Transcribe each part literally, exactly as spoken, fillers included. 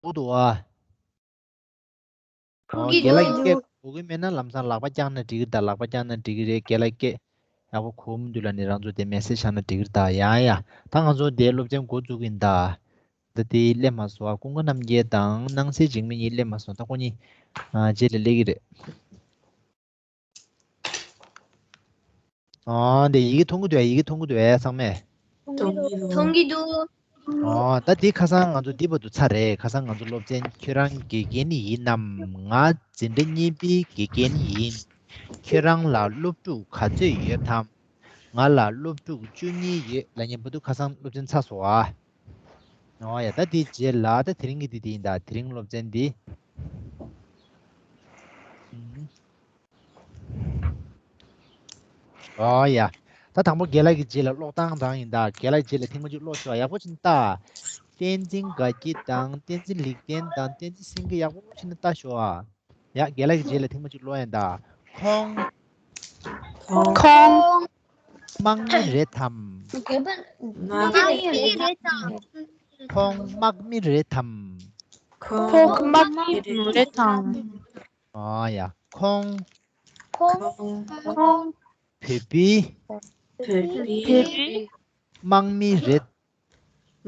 གོ་འདུག་ཨ། ཨོ་རྒན་ལགས་ཀྱིས་སྐད་གོ་གི་མེད་ན་ལམ་སང་ལག་པ་བརྐྱངས་ན་འགྲིག་གི་རེད་ད། ལག་པ་བརྐྱངས་ན་འགྲིག་གི་རེད། རྒན་ལགས་སྐད་ཡག་པོ་གོ་མི་འདུག་ལབ་ནས་རང་ཚོ་དེ་མེ་སེ་ཇི་བཞག་ན་འགྲིག་གི་རེད་ད། ཡང་ཡ། ད་ང་ཚོ་དེའི་སློབ་ཚན་འགོ་བཙུགས་ཀྱི་ཡིན་ད། ད་དེ་སླེབས་མ་སོང་ཨ། ཀུན་དགའ་རྣམ་རྒྱལ་དང་སྣང་གསལ་འཇིགས་མེད་གཉིས་སླེབས་མ་སོང་། ད་ཁོ་གཉིས་ཨ་རྗེས་ལ་སླེབས་ཀྱི་རེད། ཨོ་འདི་ཡི་གེ་མཐོང་གི་འདུག་ཨ། ཡི་གེ་མཐོང་གི་འདུག་ཨ་ཚང་མས། མཐོང་གི་འདུག། ཨོ་ད་འདི་ཁ་སང་ང་ཚོ་འདི་བར་དུ་ཚར་རེད། ཁ་སང་ང་ཚོ་སློབ་ཚན་ཁྱོད་རང་དགེ་རྒན་ཡིན་ནམ། ང་འཛིན་གྲྭ་གཉིས་པའི་དགེ་རྒན་ཡིན། ཁྱོད་རང་ལ་སློབ་ཕྲུག་ག་ཚོད་ཡོད་དམ། ང་ལ་སློབ་ཕྲུག་བཅུ་གཉིས་ཡོད་ལབ་མཁན་བར་དུ་ཁ་སང་སློབ་ཚན་ཚར་སོང་ཨ། ཨོ་ཡ། ད་དེའི་རྗེས་ལ་ད་དེ་རིང་གི་དེ་དེ་ཡིན་ད། དེ་རིང་སློབ་ཚན་འདི། ཨོ་ཡ། ད་དང་པོ་རྒན་ལགས་ཀྱི་རྗེས་ལ་ཀློག་སྟངས་རང་ཡིན་ད། རྒན་ལགས་ཀྱི་རྗེས་ལ་ཐེངས་མ་གཅིག་ཀློག་ཤོག་ཡག་པོ་ཅིག་ལྟ། བསྟན་འཛིན་དགའ་སྐྱིད་དང་བསྟན་འཛིན་ལེགས་ལྡན་དང་བསྟན་འཛིན་སེང་གེ་ཡག་པོ་ཅིག་ལྟ་ཤོག་ཨ། ཡ། རྒན་ལགས་ཀྱི་རྗེས་ལ་ཐེངས་མ་གཅིག་ཀློག་ཡིན་ད། ཁོང་། ཁོང་། དམག་མི་རེད་དམ། དམག་མི་རེད་དམ། ཁོང་དམག་མི་རེད་དམ། ཁོང་དམག་མི་རེད་དམ། ཨ་ཡ། ཁོང་། ཁོང་། ཁོང་། བོད་པའི། བོད་པའི། དམག་མི་རེད།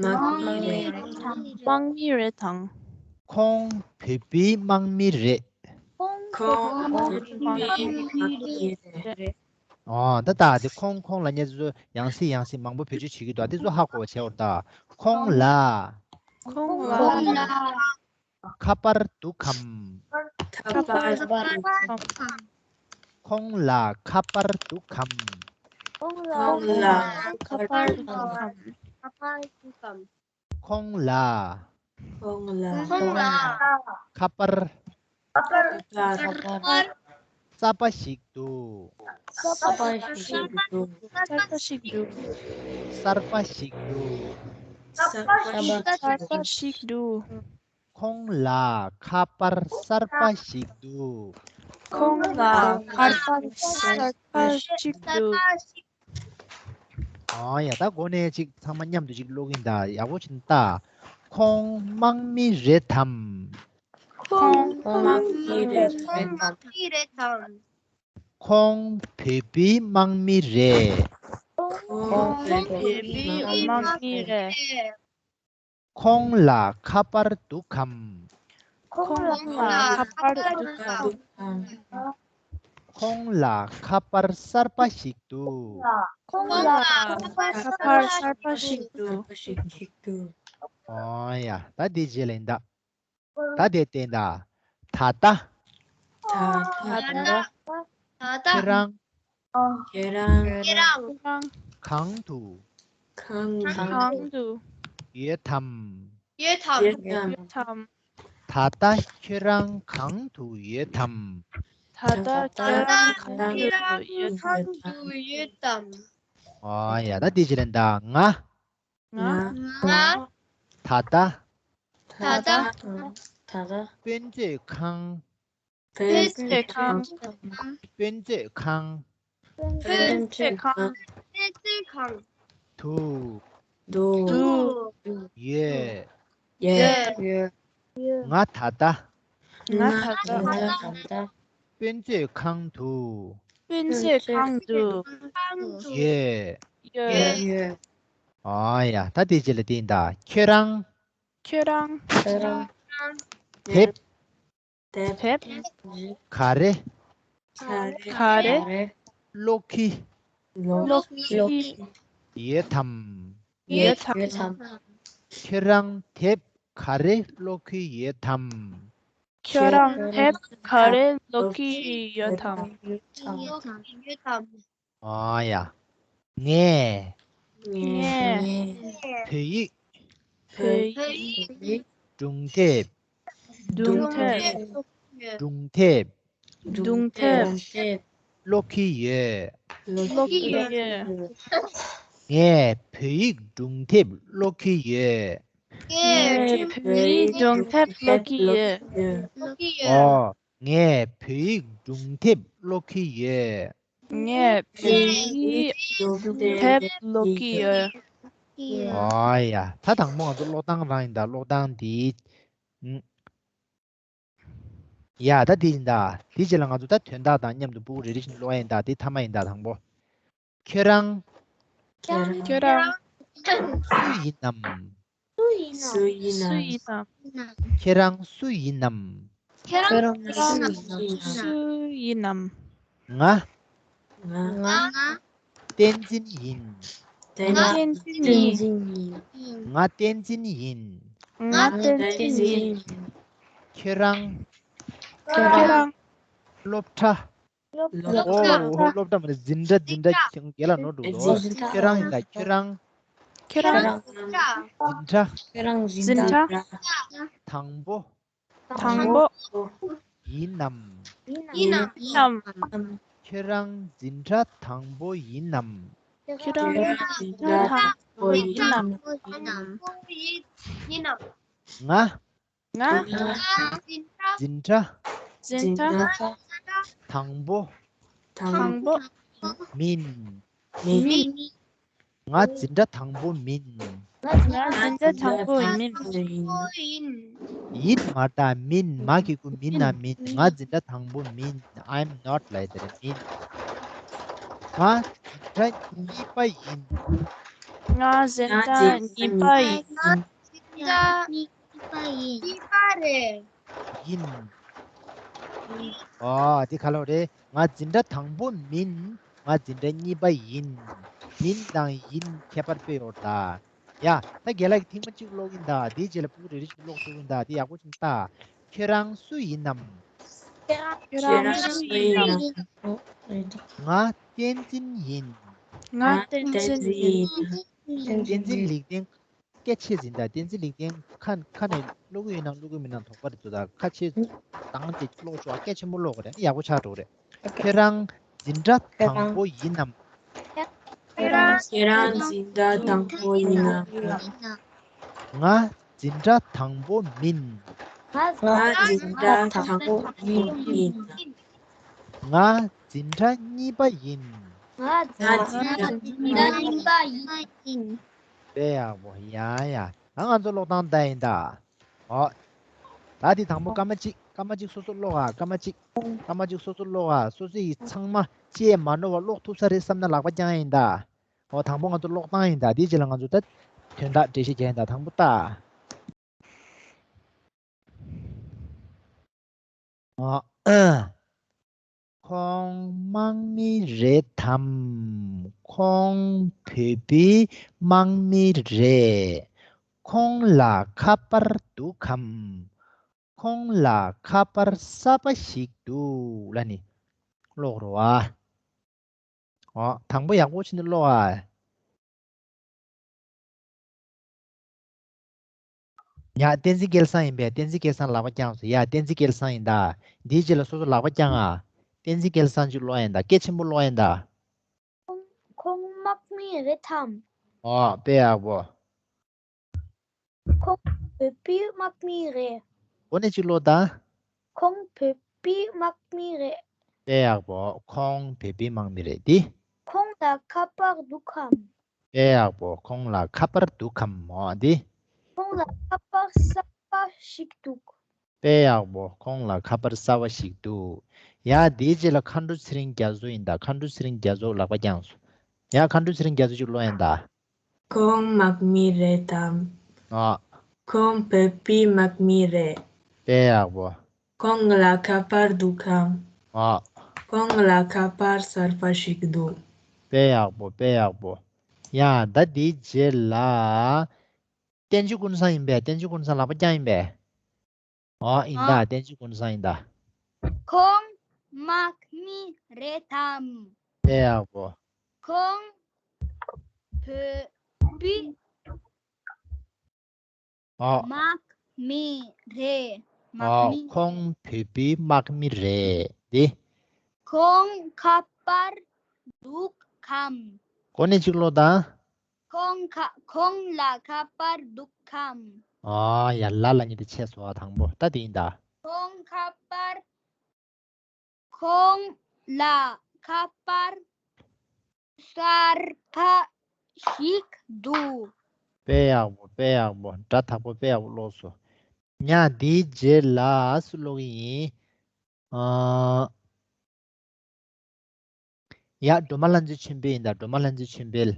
དམག་མི་རེད་དམ། དམག་མི་རེད་དམ། ཁོང་བོད་པའི་དམག་མི་རེད། ཁོང་བོད་པའི་དམག་མི་རེད། ཨོ་ད་ད་དེ་ཁོང་ཁོང་ལབ་མཁན་ཚོ་ཡང་སེ་ཡང་སེ་མང་པོ་བེད་སྤྱོད་བྱེད་ཀྱི་འདུག་དེ་ཚོ་ཧ་གོ་བ་བྱེད་འོ་ད། ཁོང་ལ། ཁོང་ལ། ཁ་པར་འདུག་གམ། ཁ་པར་འདུག་གམ། ཁོང་ལ་ཁ་པར་འདུག་གམ། ཁོང་ལ་ཁ་པར་འདུག་གམ། ཁོང་ལ། ཁོང་ལ། ཁ་པར། ཁ་པར། གསར་པ་ཞིག་འདུག་གསར་པ་ཞིག་འདུག་གསར་པ་ཞིག་འདུག་གསར་པ་ཞིག་འདུག་གསར་པ་ཞིག་འདུག་ཁོང་ལ་ཁ་པར་གསར་པ་ཞིག་འདུག་ཁོང་ལ་ཁ་པར་གསར་པ་ཞིག་འདུག་ཨ་ཡ། ད་འགོ་ནས་ཅིག་ཚང་མ་མཉམ་དུ་ཅིག་ཀློག་གིན་ད། ཡག་པོ་ཅིག་ལྟ། ཁོང་དམག་མི་རེད་དམ། ཁོང་དམག་མི་རེད་དམ། ཁོང་བོད་པའི་དམག་མི་རེད། ཁོང་བོད་པའི་དམག་མི་རེད། ཁོང་ལ་ཁ་པར་འདུག་གམ། ཁོང་ལ་ཁ་པར་འདུག་གམ། ཁོང་ལ་ཁ་པར་གསར་པ་ཞིག་འདུག་ཁོང་ལ་ཁ་པར་གསར་པ་ཞིག་འདུག་ཨོ་ཡ། ད་འདི་རྗེས་ལ་ཡིན་ད། ད་དེ་བསྟན་ད། ད་ལྟ། ད་ལྟ། ད་ལྟ། ཁྱེད་རང་། ཁྱེད་རང་། ཁྱེད་རང་། གང་དུ། གང་དུ། ཡོད་དམ། ཡོད་དམ། ཡོད་དམ། ད་ལྟ་ཁྱེད་རང་གང་དུ་ཡོད་དམ། ད་ལྟ་ཁྱེད་རང་གང་དུ་ཡོད་དམ། ཨོ་ཡ། ད་འདི་རྗེས་ལ་ཡིན་ད། ང་། ང་། ང་། ད་ལྟ། ད་ལྟ། ད་ལྟ། དཔེ་མཛོད་ཁང་། དཔེ་མཛོད་ཁང་། དཔེ་མཛོད་ཁང་། དཔེ་མཛོད་ཁང་། དཔེ་མཛོད་ཁང་། དུ། དུ། དུ། ཡོད། ཡོད། ཡོད། ང་ད་ལྟ། ང་ད་ལྟ། དཔེ་མཛོད་ཁང་དུ། དཔེ་མཛོད་ཁང་དུ། ཡོད། ཡོད། ཡོད། ཨ་ཡ། ད་དེ་རྗེས་ལ་དེ་ཡིན་ད། ཁྱོད་རང་། ཁྱོད་རང་། ཁྱོད་རང་། དེབ། དེབ། ག་རེ། ག་རེ། ཀློག་གི། ཀློག་གི། ཡོད་དམ། ཡོད་དམ། ཁྱོད་རང་དེབ་ག་རེ་ཀློག་གི་ཡོད་དམ། ཁྱོད་རང་དེབ་ག་རེ་ཀློག་གི་ཡོད་དམ། ཡོད་དམ། ཨ་ཡ། ངས། ངས། བོད་ཡིག་བོད་ཡིག་སྒྲུང་དེབ། སྒྲུང་དེབ། སྒྲུང་དེབ། སྒྲུང་དེབ། ཀློག་གི་ཡོད། ཀློག་གི་ཡོད། ངས་བོད་ཡིག་སྒྲུང་དེབ་ཀློག་གི་ཡོད། ངས་བོད་ཡིག་སྒྲུང་དེབ་ཀློག་གི་ཡོད། ཨོ། ངས་བོད་ཡིག་སྒྲུང་དེབ་ཀློག་གི་ཡོད། ངས་བོད་ཡིག་སྒྲུང་དེབ་ཀློག་གི་ཡོད། ཨོ་ཡ། ད་དང་པོ་ང་ཚོ་ཀློག་སྟངས་རང་ཡིན་ད། ཀློག་སྟངས་འདི། ཨུམ། ཡ་ད་དེ་ཡིན་ད། དེ་རྗེས་ལ་ང་ཚོ་ད་དོན་དག་དང་མཉམ་དུ་ཕྲུ་གུ་རེ་རེ་བཞིན་ཀློག་ཡ་ཡིན་ད། དེ་མཐའ་མ་ཡིན་ད། དང་པོ། ཁྱོད་རང་། ཁྱོད་རང་སུ་ཡིན་ནམ། སུ་ཡིན་ནམ། ཁྱེད་རང་སུ་ཡིན་ནམ། ཁྱེད་རང་སུ་ཡིན་ནམ། ང་། ང་། བསྟན་འཛིན་ཡིན། བསྟན་འཛིན་ཡིན། ང་བསྟན་འཛིན་ཡིན། ང་བསྟན་འཛིན་ཡིན། ཁྱེད་རང་། ཁྱེད་རང་། སློབ་གྲྭ། སློབ་གྲྭ། ཨོ། སློབ་གྲྭ་མ་རེད། འཛིན་གྲྭ། འཛིན་གྲྭ། རྒན་ལགས་ནོར་འདུག་ལོ། ཁྱེད་རང་ཡིན་ད། ཁྱེད་རང་། ཁྱེད་རང་། འཛིན་གྲྭ། ཁྱེད་རང་འཛིན་གྲྭ། དང་པོ། དང་པོ། ཡིན་ནམ། ཡིན་ནམ། ཁྱེད་རང་འཛིན་གྲྭ་དང་པོ་ཡིན་ནམ། ཁྱེད་རང་འཛིན་གྲྭ་དང་པོ་ཡིན་ནམ། ང་། ང་། འཛིན་གྲྭ། འཛིན་གྲྭ། དང་པོ། དང་པོ། མིན། མིན། ང་འཛིན་གྲྭ་དང་པོ་མིན། ང་འཛིན་གྲྭ་དང་པོ་མིན། ཡིན་མ་ད། མིན། མ་གི་གུ་མིན་ན་མིན། ང་འཛིན་གྲྭ་དང་པོ་མིན། I'm not like that. མིན། ང་འཛིན་གྲྭ་གཉིས་པ་ཡིན། ང་འཛིན་གྲྭ་གཉིས་པ་ཡིན། གཉིས་པ་ཡིན། གཉིས་པ་རེད། ཡིན། ཨ། དེ་ག་ལོ་རེད། ང་འཛིན་གྲྭ་དང་པོ་མིན། ང་འཛིན་གྲྭ་གཉིས་པ་ཡིན། མིན་དང་ཡིན་ཁྱད་པར་དཔེ་ཡོད་ད། ཡ། ད་རྒན་ལགས་ཀྱིས་ཐེངས་མ་གཅིག་ཀློག་གིན་ད། དེའི་རྗེས་ལ་ཕྲུ་གུ་རེ་རེ་བཞིན་ཀློག་ཐུབ་ཡིན་ད། དེ་ཡག་པོ་བྱུང་ད། ཁྱོད་རང་སུ་ཡིན་ནམ། ཁྱོད་རང་སུ་ཡིན་ནམ། ང་བསྟན་འཛིན་ཡིན། ང་བསྟན་འཛིན་ཡིན། བསྟན་འཛིན་ལེགས་ལྡན། སྐད་ཆ་ཡིན་ད། བསྟན་འཛིན་ལེགས་ལྡན་ཁ་ཁ་ནས་ཀློག་གི་ཡོད་ན་ཀློག་གི་མིན་ན་དོགས་པ་རེད་འདུག་ད་ཁ་ཆེ་དང་དེ་ཀློག་ཆོག་སྐད་ཆེན་པོ་ཀློག་དགོས་རེད། ཡག་པོ་ཆགས་འགྲོ་གི་རེད། ཁྱོད་རང་འཛིན་གྲྭ་དང་པོ་ཡིན་ནམ། ཁྱོད་རང་འཛིན་གྲྭ་དང་པོ་ཡིན་ནམ། ང་འཛིན་གྲྭ་དང་པོ་མིན། ང་འཛིན་གྲྭ་དང་པོ་མིན། ང་འཛིན་གྲྭ་གཉིས་པ་ཡིན། ང་འཛིན་གྲྭ་གཉིས་པ་ཡིན། དཔེ་ཡག་པོ། ཡ་ཡ། ད་ང་ཚོ་ཀློག་སྟངས་འདི་ཡིན་ད། ཨོ། ད་དེ་དང་པོ་སྐར་མ་གཅིག་སྐར་མ་གཅིག་སོ་སོ་ཀློག་ཨ། སྐར་མ་གཅིག་སྐར་མ་གཅིག་སོ་སོ་ཀློག་ཨ། སོ་སོ་ཡི་ཚང་མ་ཅི་ཡང་མ་ནོར་བ་ཀློག་ཐུབ་ས་རེད་བསམ་ན་ལག་པ་བརྐྱངས་ཡིན་ད། ཨོ། དང་པོ་ང་ཚོ་ཀློག་སྟངས་ཡིན་ད། དེའི་རྗེས་ལ་ང་ཚོ་ད་དོན་དག་འགྲེལ་བཤད་རྒྱག་ཡིན་ད། དང་པོ་ད། ཨ། ཁོང་དམག་མི་རེད་དམ། ཁོང་བོད་པའི་དམག་མི་རེད། ཁོང་ལ་ཁ་པར་འདུག་གམ། ཁོང་ལ་ཁ་པར་གསར་པ་ཞིག་འདུག་ལབ་ནི་ཀློག་རོགས་ཨ། ཨོ། དང་པོ་ཡག་པོ་བྱས་ནས་ཀློག་ཨ། ཡ། བསྟན་འཛིན་སྐལ་བཟང་ཡིན་པས། བསྟན་འཛིན་སྐལ་བཟང་ལག་པ་བརྐྱངས་སོང་། ཡ། བསྟན་འཛིན་སྐལ་བཟང་ཡིན་ད། འདིའི་རྗེས་ལ་སོ་སོ་ལག་པ་བརྐྱངས་ཨ། བསྟན་འཛིན་སྐལ་བཟང་ཅིག་ཀློག་ཡིན་ད། སྐད་ཆེན་པོ་ཀློག་ཡིན་ད། ཁོང་ཁོང་དམག་མི་རེད་དམ། ཨོ། དཔེ་ཡག་པོ། ཁོང་བོད་པའི་དམག་མི་རེད། འོ་ནས་ཅིག་ཀློག་ད། ཁོང་བོད་པའི་དམག་མི་རེད། དཔེ་ཡག་པོ། ཁོང་བོད་པའི་དམག་མི་རེད་དེ། ཁོང་ལ་ཁ་པར་འདུག་གམ། དཔེ་ཡག་པོ། ཁོང་ལ་ཁ་པར་འདུག་གམ། འོ་དེ། ཁོང་ལ་ཁ་པར་གསར་པ་ཞིག་འདུག་དཔེ་ཡག་པོ། ཁོང་ལ་ཁ་པར་གསར་པ་ཞིག་འདུག་ཡ། དེའི་རྗེས་ལ་མཁའ་འགྲོ་ཚེ་རིང་རྒྱ་མཚོ་ཡིན་ད། མཁའ་འགྲོ་ཚེ་རིང་རྒྱ་མཚོ་ལག་པ་བརྐྱངས་སོང་། ཡ། མཁའ་འགྲོ་ཚེ་རིང་རྒྱ་མཚོ་ཅིག་ཀློག་ཡིན་ད། ཁོང་དམག་མི་རེད་དམ། ཨ། ཁོང་བོད་པའི་དམག་མི་རེད། དཔེ་ཡག་པོ། ཁོང་ལ་ཁ་པར་འདུག་གམ། ཨ། ཁོང་ལ་ཁ་པར་གསར་པ་ཞིག་འདུག་དཔེ་ཡག་པོ། དཔེ་ཡག་པོ། ཡ། ད་དེའི་རྗེས་ལ། བསྟན་ཆོས་ཀུན་བཟང་ཡིན་པས། བསྟན་ཆོས་ཀུན་བཟང་ལག་པ་བརྐྱངས་ཡིན་པས། ཨོ། ཡིན་ད། ཨ། བསྟན་ཆོས་ཀུན་བཟང་ཡིན་ད། ཁོང་དམག་མི་རེད་དམ། དཔེ་ཡག་པོ། ཁོང་བོད་པའི་ཨོ། དམག་མི་རེད། དམག་ཨོ། མི། ཁོང་བོད་པའི་དམག་མི་རེད་དེ། ཁོང་ཁ་པར་འདུག་གམ། གོ་ནས་གཅིག་ཀློག་དང་། ཁོང་ཁ་ཁོང་ལ་ཁ་པར་འདུག་གམ། ཨ་ཡ། ལ་ལ་གཉིས་དེ་ཆད་སོང་། ཨ། དང་པོ་ད་དེ་ཡིན་ད། ཁོང་ཁ་པར། ཁོང་ལ་ཁ་པར་གསར་པ་ཞིག་འདུག་དཔེ་ཡག་པོ། དཔེ་ཡག་པོ། སྒྲ་དག་པོ། དཔེ་ཡག་པོ་ཀློག་སོང་། ཡ་དེའི་རྗེས་ལ་སུ་ཀློག་གི་ཡིན། ཨ། ཡ་སྒྲོལ་མ་ལྷ་མཛེས་ཆོས་འཕེལ་ཡིན་ད། སྒྲོལ་མ་ལྷ་མཛེས་ཆོས་འཕེལ།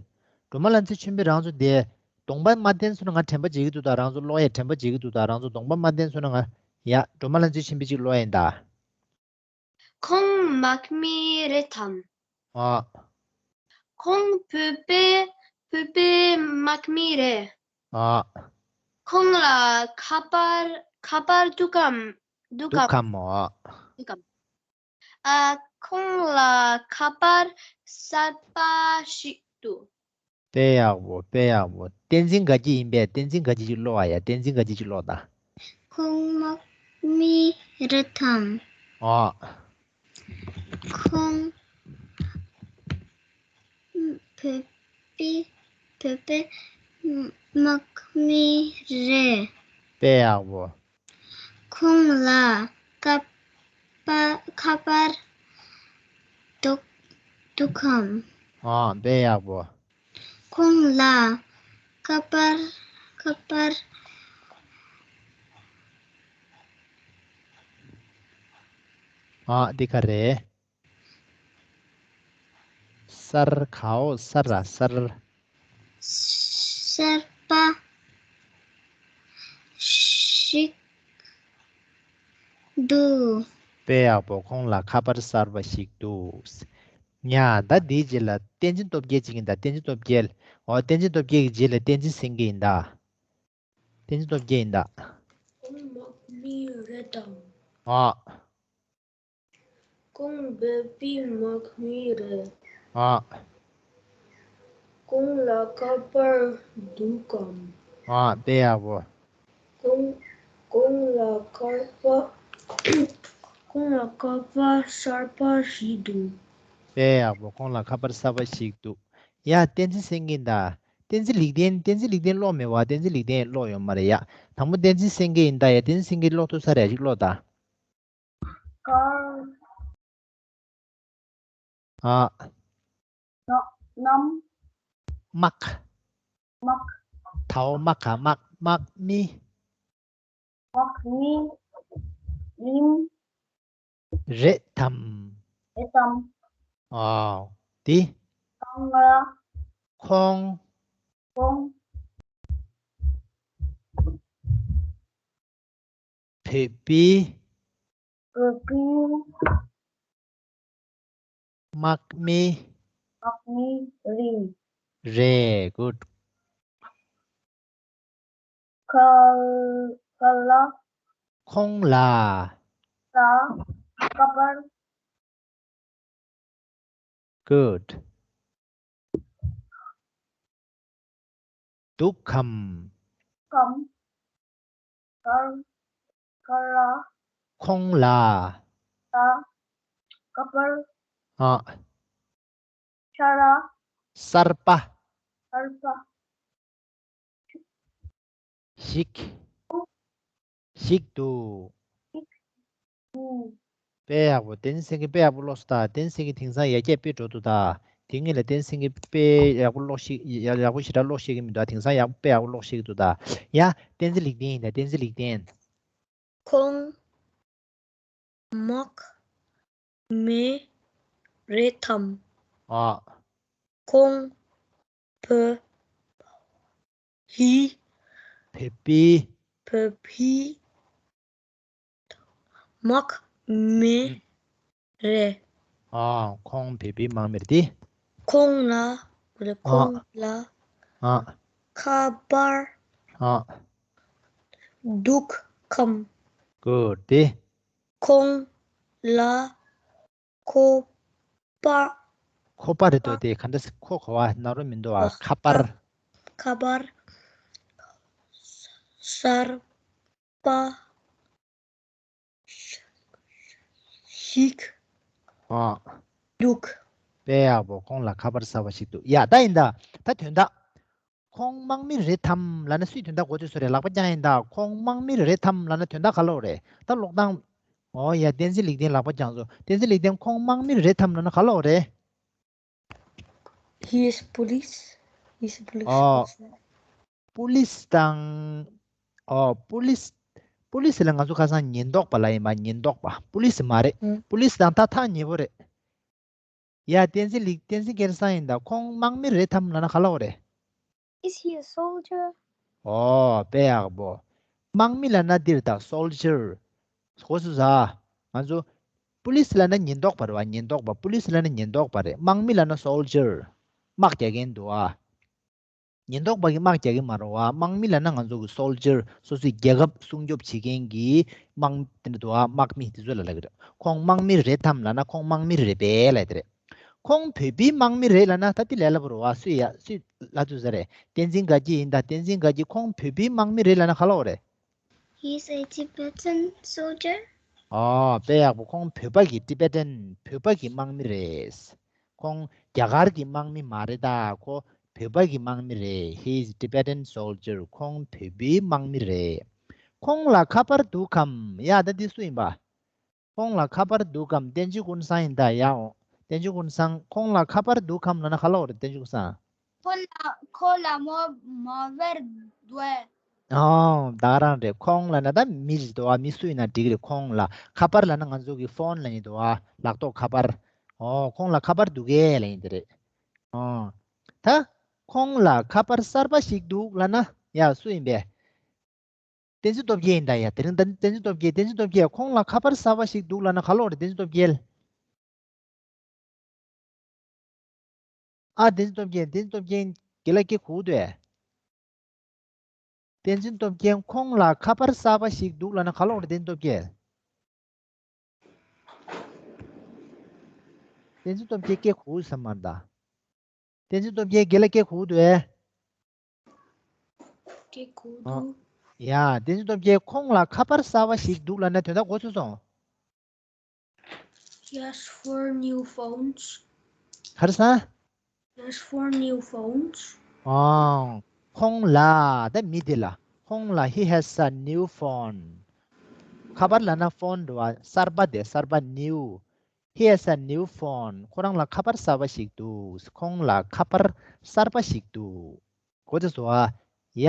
སྒྲོལ་མ་ལྷ་མཛེས་ཆོས་འཕེལ་རང་ཚོ་དེ་གདོང་པ་མ་བསྟན་སོང་ན་ང་དྲན་པ་བརྗེད་ཀྱི་འདུག་ད། རང་ཚོ་ཀློག་ཡ་དྲན་པ་བརྗེད་ཀྱི་འདུག་ད། རང་ཚོ་གདོང་པ་མ་བསྟན་སོང་ན་ང་། ཡ་སྒྲོལ་མ་ལྷ་མཛེས་ཆོས་འཕེལ་ཅིག་ཀློག་ཡ་ཡིན་ད། ཁོང་དམག་མི་རེད་དམ། ཨ། ཁོང་བོད་པའི་བོད་པའི་དམག་མི་རེད། ཨ། ཁོང་ལ་ཁ་པར་ཁ་པར་འདུག་གམ། འདུག་འདུག་གམ། གམ་ཨ། འདུག་གམ། ཨ། ཁོང་ལ་ཁ་པར་གསར་པ་ཞིག་འདུག། དཔེ་ཡག་པོ། དཔེ་ཡག་པོ། བསྟན་འཛིན་དགའ་སྐྱིད་ཡིན་པས། བསྟན་འཛིན་དགའ་སྐྱིད་ཅིག་ཀློག་ཨ་ཡ། བསྟན་འཛིན་དགའ་སྐྱིད་ཅིག་ཀློག་ད། ཁོང་དམག་མི་རེད་དམ། ཨ། ཁོང་བོད་པའི་བོད་པའི་དམག་མི་རེད། དཔེ་ཡག་པོ། ཁོང་ལ་ཁ་པར་ཁ་པར་འདུག་འདུག་གམ། ཨ། དཔེ་ཡག་པོ། ཁོང་ལ་ཁ་པར་ཁ་པར། ཨ། འདི་ག་རེད། གསར་གའོ་གསར་ར་གསར། གསར་པ་ཞིག་འདུག། དཔེ་ཡག་པོ། ཁོང་ལ་ཁ་པར་གསར་པ་ཞིག་འདུག། ཡ་ད་འདིའི་རྗེས་ལ་བསྟན་འཛིན་སྟོབས་རྒྱལ་ཅིག་ཡིན་ད། བསྟན་འཛིན་སྟོབས་རྒྱལ། འོ་བསྟན་འཛིན་སྟོབས་རྒྱལ་གྱི་རྗེས་ལ་བསྟན་འཛིན་སེང་གེ་ཡིན་ད། བསྟན་འཛིན་སྟོབས་རྒྱལ་ཡིན་ད། ཁོང་དམག་མི་རེད་དམ། ཨ། ཁོང་བོད་པའི་དམག་མི་རེད། ཨ། ཁོང་ལ་ཁ་པར་འདུག་གམ། ཨ། དཔེ་ཡག་པོ། ཁོང་ཁོང་ལ་ཁ་པར་ཁོང་ལ་ཁ་པར་གསར་པ་ཞིག་འདུག། དཔེ་ཡག་པོ། ཁོང་ལ་ཁ་པར་གསར་པ་ཞིག་འདུག། ཡ་བསྟན་འཛིན་སེང་གེ་ཡིན་ད། བསྟན་འཛིན་ལེགས་ལྡན། བསྟན་འཛིན་ལེགས་ལྡན་ཀློག་མེད་པ། བསྟན་འཛིན་ལེགས་ལྡན་ཀློག་ཡོད་མ་རེད་ཡ། དང་པོ་བསྟན་འཛིན་སེང་གེ་ཡིན་ད། ཡ་བསྟན་འཛིན་སེང་གེ་ཀློག་ཐུབ་ས་རེད། ཅིག་ཀློག་ད། ག་ཨ། ན་ནམ། དམག་དམག་དའོ་དམག་ག་དམག་དམག་མི། དམག་མི་ཡིན། རེད་དམ། རེད་དམ། ཨ། དེ། གང་ལ། ཁོང་། ཁོང་། བོད་པའི། བོད་པའི། དམག་མི། དམག་མི་རེད། རེད། གུཌ། ག་ག་ལ། ཁོང་ལ། ལ། ཁ་པར། གུཌ། འདུག་གམ། གམ། ག་ག་ལ། ཁོང་ལ། ལ། ཁ་པར། ཨ། ཤ་ར། གསར་པ། གསར་པ། ཞིག་ཞིག་འདུག། ཞིག་འདུག། དཔེ་ཡག་པོ། བསྟན་འཛིན་སེང་གེ་དཔེ་ཡག་པོ་ཀློག་སོང་ད། བསྟན་འཛིན་སེང་གེ་དེང་སང་ཡར་རྒྱས་དཔེ་འགྲོ་འདུག་ད། དེ་སྔོན་ལ་བསྟན་འཛིན་སེང་གེ་དཔེ་ཡག་པོ་ཀློག་ཤེས་ཡག་ཡག་པོ་ཞེ་དྲག་ཀློག་ཤེས་ཀྱི་མི་འདུག། དེང་སང་ཡག་དཔེ་ཡག་པོ་ཀློག་ཤེས་ཀྱི་འདུག་ད། ཡ་བསྟན་འཛིན་ལེགས་ལྡན་ཡིན་ད། བསྟན་འཛིན་ལེགས་ལྡན། ཁོང་དམག་མི་རེད་དམ། ཨ། ཁོང་བོད་པའི། བོད་པའི། བོད་པའི་དམག་མི་རེད། ཨ། ཁོང་བོད་པའི་དམག་མི་རེད་དེ། ཁོང་ལ། ཨ། ཁོང་ལ། ཨ། ཁ་པར། ཨ། འདུག་གམ། གུཌ་དེ། ཁོང་ལ་ཁ་པར། ཁ་པར་རེད་དོ། དེ་ག་འདྲ་ཟེར། ཁ་གོ་བ་ན་རོ་མི་འདུག་ཨ། ཨ། ཁ་པར། ཁ་པར་གསར་པ་ཞིག་ཨ། འདུག། དཔེ་ཡག་པོ། ཁོང་ལ་ཁ་པར་གསར་པ་ཞིག་འདུག། ཡ་ད་ཡིན་ད། ད་དོན་དག་ཁོང་དམག་མི་རེད་དམ་ལབ་ན་སུས་དོན་དག་གོ་དུས་སུ་རེད། ལག་པ་བརྐྱངས་ཡིན་ད། ཁོང་དམག་མི་རེད་དམ་ལབ་ན་དོན་དག་ག་ལོག་རེད། ད་ཀློག་སྟངས། ཨོ་ཡ། བསྟན་འཛིན་ལེགས་ལྡན་ལག་པ་བརྐྱངས་སོང་། བསྟན་འཛིན་ལེགས་ལྡན། ཁོང་དམག་མི་རེད་དམ་ལབ་ན་ག་ལོག་རེད། He is police. He is police ཨོ། officer. པུ་ལིས་དང་། ཨོ། པུ་ལིས། པུ་ལི་སི་ལ་ང་ཚོ་ཁ་སང་ཉེན་རྟོག་པ་ལབ་ཡིན་པ། ཉེན་རྟོག་པ། པུ་ལི་སི་མ་རེད། ཨུ། པུ་ལི་སི་དང་ད་ཐག་ཉེ་པོ་རེད། ཡ། བསྟན་འཛིན་ལིག་བསྟན་འཛིན་སྐལ་བཟང་ཡིན་ད། ཁོང་དམག་མི་རེད་དམ་ལབ་ན་ག་ལབ་དགོས་རེད། Is he a soldier? ཨོ། དཔེ་ཡག་པོ། དམག་མི་ལབ་ན་འདིར་ད། སོལ་ཇར། གོ་སོང་ས། ང་ཚོ་པུ་ལི་སི་ལབ་ན་ཉེན་རྟོག་པ་རེད་བ། ཉེན་རྟོག་པ། པུ་ལི་སི་ལབ་ན་ཉེན་རྟོག་པ་རེད། དམག་མི་ལབ་ན་སོལ་ཇར། དམག་རྒྱག་མཁན་འདུག་ཨ། ཉེན་རྟོག་པ་གིས་དམག་རྒྱག་གི་མ་རེད་བ། དམག་མི་ལབ་ན་ང་ཚོ་གི་སོལ་ཇར། སོ་སོའི་རྒྱལ་ཁབ་སྲུང་སྐྱོབ་བྱེད་མཁན་གྱི་དམག་དེ་འདྲ་འདུག་ཨ། དམག་མི་དེ་ཚོ་ལ་ལབ་ཀྱི་རེད། ཁོང་དམག་མི་རེད་དམ་ལབ་ན་ཁོང་དམག་མི་རེད་པས་ལབ་དེ་རེད། ཁོང་བོད་པའི་དམག་མི་རེད་ལབ་ན་ད་དེ་ལས་སླ་པོ་རེད་བ། སུས་ཡ་སུས་ལབ་ཐུབ་ས་རེད། བསྟན་འཛིན་དགའ་སྐྱིད་ཡིན་ད། བསྟན་འཛིན་དགའ་སྐྱིད། ཁོང་བོད་པའི་དམག་མི་རེད་ལབ་ན་ག་ལབ་དགོས་རེད། He's a Tibetan soldier. ཨོ། དཔེ་ཡག་པོ། ཁོང་བོད་པ་གི། ཊི་བེ་ཊན། བོད་པ་གི་དམག་མི་རེད། ཁོང་རྒྱ་གར་གྱི་དམག་མི་མ་རེད་ད། ཁོ་བོད་པ་གི་དམག་མི་རེད། He is Tibetan soldier. ཁོང་བོད་པའི་དམག་མི་རེད། ཁོང་ལ་ཁ་པར་འདུག་གམ། ཡ། ད་འདི་སུ་ཡིན་པ། ཁོང་ལ་ཁ་པར་འདུག་གམ། བསྟན་ཆོས་ཀུན་བཟང་ཡིན་ད། ཡ། འོ། བསྟན་ཆོས་ཀུན་བཟང་། ཁོང་ལ་ཁ་པར་འདུག་གམ་ལབ་ན་ག་ལབ་དགོས་རེད། བསྟན་ཆོས་ཀུན་བཟང་། ཁོ་ལ། ཁོ་ལ་མོ་མོ་བེལ་འདུག་གས། ཨོ། ད་ག་རང་རེད། ཁོང་ལབ་ན་ད་མི་ཞིག་འདུག་ག་མི་སུ་ཡིན་ན་འགྲིག་གི་རེད། ཁོང་ལ། ཁ་པར་ལབ་ན་ང་ཚོ་གི་ཕོན་ལབ་ནི་འདུག་ག་ལག་ཐོགས་ཁ་པར། ཨོ། ཁོང་ལ་ཁ་པར་འདུག་གས་ལབ་ཡིན་དེ་རེད། ཨོ། ད་ཁོང་ལ་ཁ་པར་གསར་པ་ཞིག་འདུག་ལབ་ན། ཡ། སུ་ཡིན་པས། བསྟན་འཛིན་སྟོབས་རྒྱལ་ཡིན་ད། ཡ། དེ་རིང་ད་བསྟན་འཛིན་སྟོབས་རྒྱལ། བསྟན་འཛིན་སྟོབས་རྒྱལ། ཁོང་ལ་ཁ་པར་གསར་པ་ཞིག་འདུག་ལབ་ན་ག་ལབ་དགོས་རེད། བསྟན་འཛིན་སྟོབས་རྒྱལ། ཨ། བསྟན་འཛིན་སྟོབས་རྒྱལ། བསྟན་འཛིན་སྟོབས་རྒྱལ་རྒན་ལགས་སྐད་གོ་གི་འདུག་གས། བསྟན་འཛིན་སྟོབས་རྒྱལ། ཁོང་ལ་ཁ་པར་གསར་པ་ཞིག་འདུག་ལབ་ན་ག་ལབ་དགོས་རེད། བསྟན་འཛིན་སྟོབས་རྒྱལ། བསྟན་འཛིན་སྟོབས་རྒྱལ་སྐད་གོ་གི་ཡོད་ས་མ་རེད་ད། བསྟན་འཛིན་སྟོབས་རྒྱལ། རྒན་ལགས་སྐད་གོ་གི་འདུག་གས། སྐད་གོ་གི་འདུག་ཨ། ཡ། བསྟན་འཛིན་སྟོབས་རྒྱལ། ཁོང་ལ་ཁ་པར་གསར་པ་ཞིག་འདུག་ལབ་ན་དོན་དག་གོ་ཚོད་སོང་། He has four new phones. ག་རེ་ཟེར། He has four new phones. ཨང་། ཁོང་ལ། ད་མི་དེ་ལ། ཁོང་ལ། He has a new phone. ཁ་པར་ལབ་ན་ཕོན་རེད་བ། གསར་པ་དེ། གསར་པ། new. He has a new phone. ཁོ་རང་ལ་ཁ་པར་གསར་པ་ཞིག་འདུག་ཁོང་ལ་ཁ་པར་གསར་པ་ཞིག་འདུག་གོ་ཚོད་སོང་ཨ། ཡ།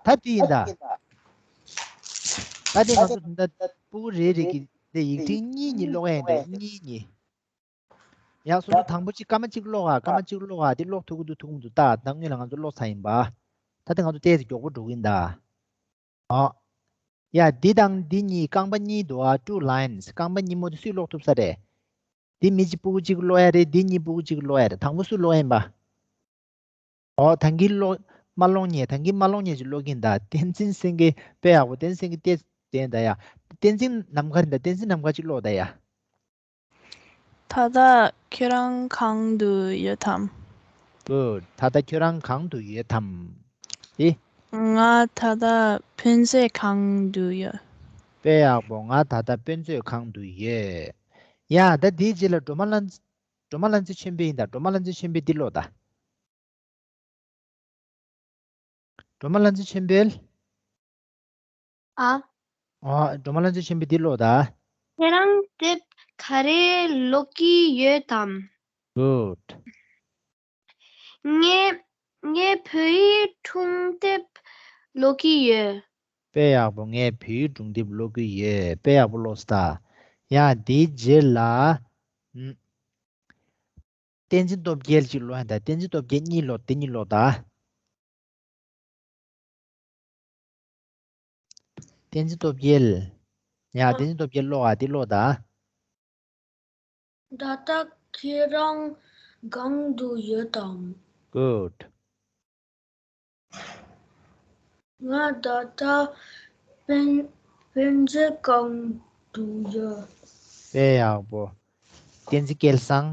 ད་དེ་ཡིན་ད། ད་དེ་ང་ཚོ་ད་ལྟ་ཕྲུ་གུ་རེ་རེ་གིས་དེ་ཡིག་ཕྲེང་གཉིས་གཉིས་ཀློག་ཡ་ཡིན་ད། གཉིས་གཉིས། ཡ། སོ་སོ་དང་པོ་གཅིག་སྐར་མ་གཅིག་ཀློག་ཨ། སྐར་མ་གཅིག་ཀློག་ཨ། དེ་ཀློག་ཐུབ་ཀྱི་འདུག་ཐུབ་ཀྱི་འདུག་ད་ད་སྔོན་ལ་ང་ཚོ་ཀློག་ཚར་ཡིན་པ། ད་དེ་ང་ཚོ་ཏོག་ཙམ་མགྱོགས་པོ་འགྲོ་གི་ཡིན་ད། ཨོ། ཡ། འདི་དང་འདི་གཉིས། རྐང་པ་གཉིས་འདུག་ཨ། two lines. རྐང་པ་གཉིས་པོ་དེ་སུས་ཀློག་ཐུབ་ས་རེད། འདི་མི་གཅིག་ཕྲུ་གུ་གཅིག་ཀློག་ཡ་རེད། འདི་གཉིས་ཕྲུ་གུ་གཅིག་ཀློག་ཡ་རེད། དང་པོ་སུ་ཀློག་ཡིན་པ། ཨོ། ད་གིན་ཀློག་མ་ཀློག་མཁན། ད་གིན་མ་ཀློག་མཁན་ཅིག་ཀློག་གིན་ད། བསྟན་འཛིན་སེང་གེ། དཔེ་ཡག་པོ། བསྟན་འཛིན་སེང་གེ་ལྟས་བསྟན་ད་ཡ། བསྟན་འཛིན་ནམ་མཁའ་རེད་ད། བསྟན་འཛིན་ནམ་མཁའ་ཅིག་ཀློག་ད་ཡ། ད་ལྟ་ཁྱོད་རང་གང་དུ་ཡོད་དམ། Good. ད་ལྟ་ཁྱོད་རང་གང་དུ་ཡོད་དམ། ཨེ། ང་ད་ལྟ་དཔེ་མཛོད་ཁང་དུ་ཡོད། དཔེ་ཡག་པོ། ང་ད་ལྟ་དཔེ་མཛོད་ཁང་དུ་ཡོད། ཡ། ད་དེའི་རྗེས་ལ་སྒྲོལ་མ་ལྷ། སྒྲོལ་མ་ལྷ་འཛིན་ཆོས་འཕེལ་ཡིན་ད། སྒྲོལ་མ་ལྷ་འཛིན་ཆོས་འཕེལ་འདི་ཀློག་ད། སྒྲོལ་མ་ལྷ་འཛིན་ཆོས་འཕེལ། ཨ། ཨ། སྒྲོལ་མ་ལྷ་འཛིན་ཆོས་འཕེལ་འདི་ཀློག་ད། ཁྱེད་རང་དེབ་ག་རེ་ཀློག་གི་ཡོད་དམ། Good. ངས་ངས་བོད་ཡིག་སྒྲུང་དེབ་ཀློག་གི་ཡོད། དཔེ་ཡག་པོ། ངས་བོད་ཡིག་སྒྲུང་དེབ་ཀློག་གི་ཡོད། དཔེ་ཡག་པོ་ཀློག་སོང་ད། ཡ། དེའི་རྗེས་ལ། ཨུམ། བསྟན་འཛིན་སྟོབས་རྒྱལ་གཅིག་ཀློག་ཡ་ད། བསྟན་འཛིན་སྟོབས་རྒྱལ་གཉིས་ཀློག་དེ་གཉིས་ཀློག་ད། བསྟན་འཛིན་སྟོབས་རྒྱལ། ཡ། བསྟན་འཛིན་སྟོབས་རྒྱལ་ཀློག་ཨ། དེ་ཀློག་ད། ད་ལྟ་ཁྱེད་རང་གང་དུ་ཡོད་དམ། Good. ང་ད་ལྟ་དཔེ་དཔེ་མཛོད་ཁང་དུ་ཡོད། དཔེ་ཡག་པོ། བསྟན་འཛིན་སྐལ་བཟང་།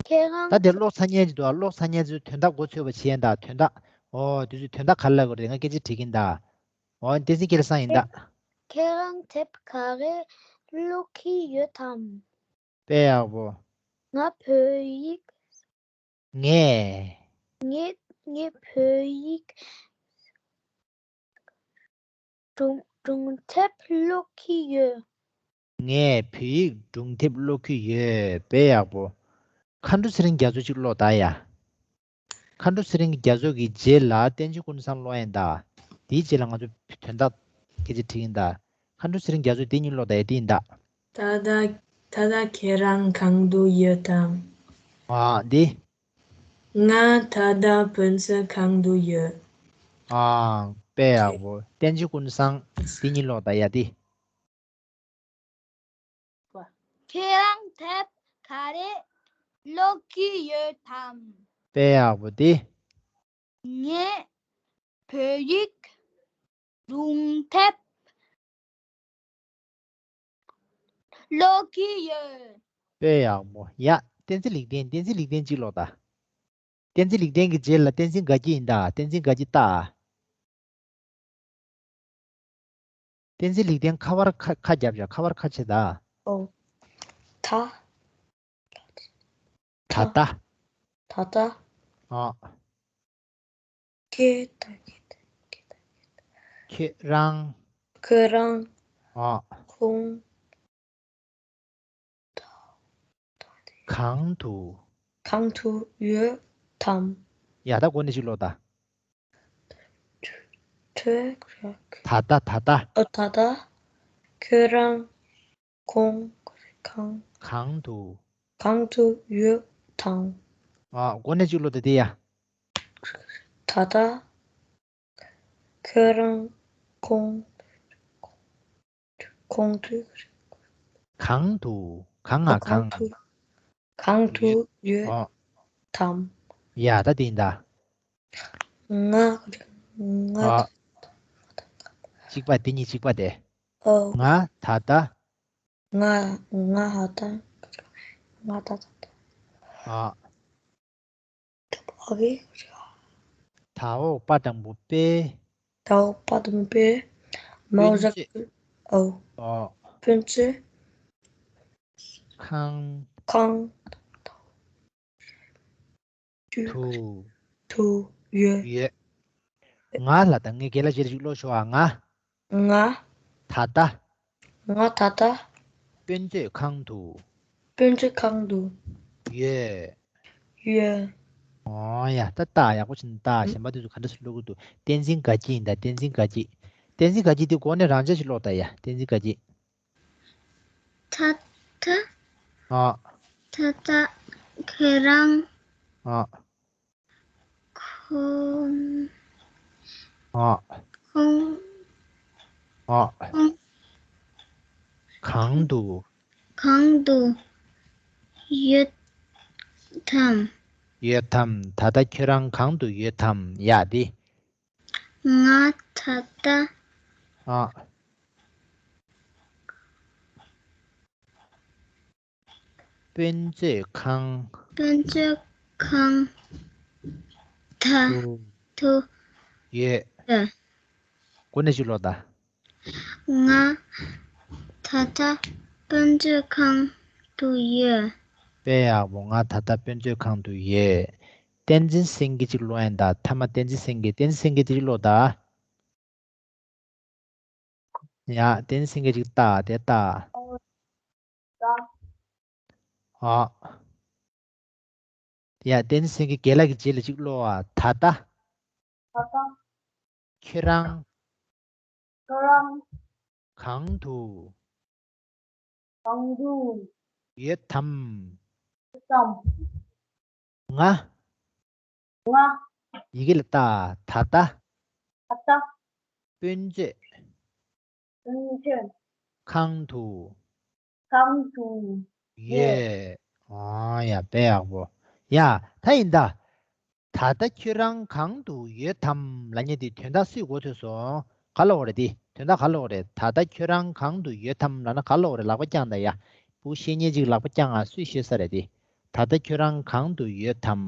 ཁྱེད་རང་། ད་དེ་ཀློག་ཚར་མཁན་ཅིག་འདུག་ཨ། ཀློག་ཚར་མཁན་ཚོས་དོན་དག་མགོ་ཚོས་པ་བྱས་ཡིན་ད། དོན་དག་ཨོ། དེ་ཚོས་དོན་དག་ག་རེ་ལབ་དགོས་རེད། ང་སྐད་ཆ་དྲིས་ཀྱིན་ད། ཨོ། བསྟན་འཛིན་སྐལ་བཟང་ཡིན་ད། ཁྱེད་རང་དེབ་ག་རེ་ཀློག་གི་ཡོད་དམ། དཔེ་ཡག་པོ། ང་བོད་ཡིག་ངས། ངས་ངས་བོད་ཡིག་སྒྲུང་སྒྲུང་དེབ་ཀློག་གི་ཡོད། ངས་བོད་ཡིག་སྒྲུང་དེབ་ཀློག་གི་ཡོད། དཔེ་ཡག་པོ། མཁའ་འགྲོ་ཚེ་རིང་རྒྱ་མཚོ་གཅིག་ཀློག་ད་ཡ། མཁའ་འགྲོ་ཚེ་རིང་རྒྱ་མཚོ་གི་རྗེས་ལ་བསྟན་འཛིན་ཀུན་བཟང་ཀློག་ཡིན་ད། དེའི་རྗེས་ལ་ང་ཚོ་དོན་དག་ སྐད་ཆ་དྲིས་ཡིན་ད། མཁའ་འགྲོ་ཚེ་རིང་རྒྱ་མཚོ་འདི་གཉིས་ཀློག་ད་ཡ། འདི་ཡིན་ད། ད་ལྟ་ད་ལྟ་ཁྱེད་རང་གང་དུ་ཡོད་དམ། ཨ་འདི། ང་ད་ལྟ་དཔེ་མཛོད་ཁང་དུ་ཡོད། ཨ་དཔེ་ཡག་པོ། བསྟན་འཛིན་ཀུན་བཟང་འདི་གཉིས་ཀློག་ད་ཡ། འདི། ཁྱེད་རང་དེབ་ག་རེ་ཀློག་གི་ཡོད་དམ། དཔེ་ཡག་པོ། འདི། ངས་བོད་ཡིག་སྒྲུང་དེབ་ཀློག་གི་ཡོད། དཔེ་ཡག་པོ། ཡ། བསྟན་འཛིན་ལེགས་ལྡན། བསྟན་འཛིན་ལེགས་ལྡན་གཅིག་ཀློག་ད། བསྟན་འཛིན་ལེགས་ལྡན་གྱི་རྗེས་ལ་བསྟན་འཛིན་དགའ་སྐྱིད་ཡིན་ད། བསྟན་འཛིན་དགའ་སྐྱིད་ལྟ། བསྟན་འཛིན་ལེགས་ལྡན་ཁ་པར་ཁ་ཁ་རྒྱབ་བཞག་ཁ་པར་ཁ་ཕྱེ་ད། ཨོ། ད། ད་ལྟ། ད་ལྟ། ཨ། ཁྱེད་ད་ཁྱེད་ད་ཁྱེད་ད་ཁྱེད་ད། ཁྱེད་རང་། ཁྱེད་རང་། ཨ། ཁོང་། གང་དུ། གང་དུ་ཡོད་དམ། ཡ་ད་འགོ་ནས་ཅིག་ཀློག་ད། ཐོས་ར། ད་ལྟ་ད་ལྟ། ཨ་ད་ལྟ། ཁྱེད་རང་། ཁོང་། གང་། གང་དུ། གང་དུ་ཡོད་དམ། ཨ་འགོ་ནས་ཅིག་ཀློག་ད་དེ་ཡ། ད་ལྟ། ཁྱེད་རང་ཁོང་། ཁོང་དུ། གང་དུ། གང་ང་གང་། དུ། གང་དུ་ཡོད་ཨ། དམ། ཡ་ད་དེ་ཡིན་ད། ང་། ང་། ཨ། གཅིག་པ་དེ་གཉིས་གཅིག་པ་དེ། ཨོ། ང་ད་ལྟ། ང་། ང་ཧ་ད། ང་ད་ད་ད། ཨ། ཨོ་ཁེ། ད་འོག་པ་དང་པོ་དཔེ། ད་འོག་པ་དང་པོ་དཔེ། མའོ་བཞག་ཨོ། ཨོ། དཔེ་མཛོད། ཁང་། ཁང་། དུ། དུ། དུ་ཡོད། ཡོད། ང་ལ་ད་ངས་རྒན་ལགས་རྗེས་ལ་ཅིག་ཀློག་ཤོག་ཨ། ང་། ང་། ད་ལྟ། ང་ད་ལྟ། དཔེ་མཛོད་ཁང་དུ། དཔེ་མཛོད་ཁང་དུ། ཡོད། ཡོད། ཨོ་ཡ། ད་ལྟ་ཡག་པོ་བྱས་ནས་ལྟ། གཞན་པ་དེ་ཚོ་ག་འདྲ་སེ་ཀློག་གི་འདུག་བསྟན་འཛིན་དགའ་སྐྱིད་ཡིན་ད། བསྟན་འཛིན་དགའ་སྐྱིད། བསྟན་འཛིན་དགའ་སྐྱིད་དེ་འགོ་ནས་རང་འཇགས་ཤིག་ཀློག་ད་ཡ། བསྟན་འཛིན་དགའ་སྐྱིད། ད་ལྟ། ཨ། ད་ལྟ་ཁྱེད་རང་། ཨ། ཁོང་། ཨ། ཁོང་། ཨ། ཁོང་། གང་དུ། གང་དུ། ཡོད་དམ། ཡོད་དམ། ད་ལྟ་ཁྱོད་རང་གང་དུ་ཡོད་དམ། ཡ་དེ། ང་ད་ལྟ། ཨ། དཔེ་མཛོད་ཁང་། དཔེ་མཛོད་ཁང་ད་དུ་ཡོད། འགོ་ནས་ཅིག་ཀློག་ད། ང་ད་ལྟ་དཔེ་མཛོད་ཁང་དུ་ཡོད། དཔེ་ཡག་པོ། ང་ད་ལྟ་དཔེ་མཛོད་ཁང་དུ་ཡོད། བསྟན་འཛིན་སེང་གེ་ཅིག་ཀློག་ཡིན་ད། མཐའ་མ་བསྟན་འཛིན་སེང་གེ། བསྟན་འཛིན་སེང་གེ་དེ་ཅིག་ཀློག་ད། ཡ། བསྟན་འཛིན་སེང་གེ་ཅིག་ལྟ། དེ་ལྟ། ཨ། ཡ། བསྟན་འཛིན་སེང་གེ་རྒན་ལགས་ཀྱི་རྗེས་ལ་ཅིག་ཀློག་ཨ། ད་ལྟ། ད་ལྟ། ཁྱེད་རང་། ཁྱེད་རང་། གང་དུ། གང་དུ། ཡོད་དམ། ཡོད་དམ། ང་། ང་། ཡི་གེ་ལ་ལྟ། ད་ལྟ། ད་ལྟ། དཔེ་མཛོད། དཔེ་མཛོད། ཁང་དུ། ཁང་དུ། ཡོད། ཨ་ཡ། དཔེ་ཡག་པོ། ཡ། ད་ཡིན་ད། ད་ལྟ་ཁྱོད་རང་གང་དུ་ཡོད་དམ་ལབ་མཁན་དེ་དོན་དག་སུས་གོ་ཐོས་སོང་། ག་ལབ་དགོས་རེད་དེ། དོན་དག་ག་ལབ་དགོས་རེད། ད་ལྟ་ཁྱོད་རང་གང་དུ་ཡོད་དམ་ལབ་ན་ག་ལབ་དགོས་རེད། ལག་པ་བརྐྱངས་དང་ཡ། ཕྲུ་གུ་བཤད་མཁན་ཅིག་ལག་པ་བརྐྱངས་ཨ། སུས་ཤེས་ས་རེད་དེ། ད་ལྟ་ཁྱོད་རང་གང་དུ་ཡོད་དམ།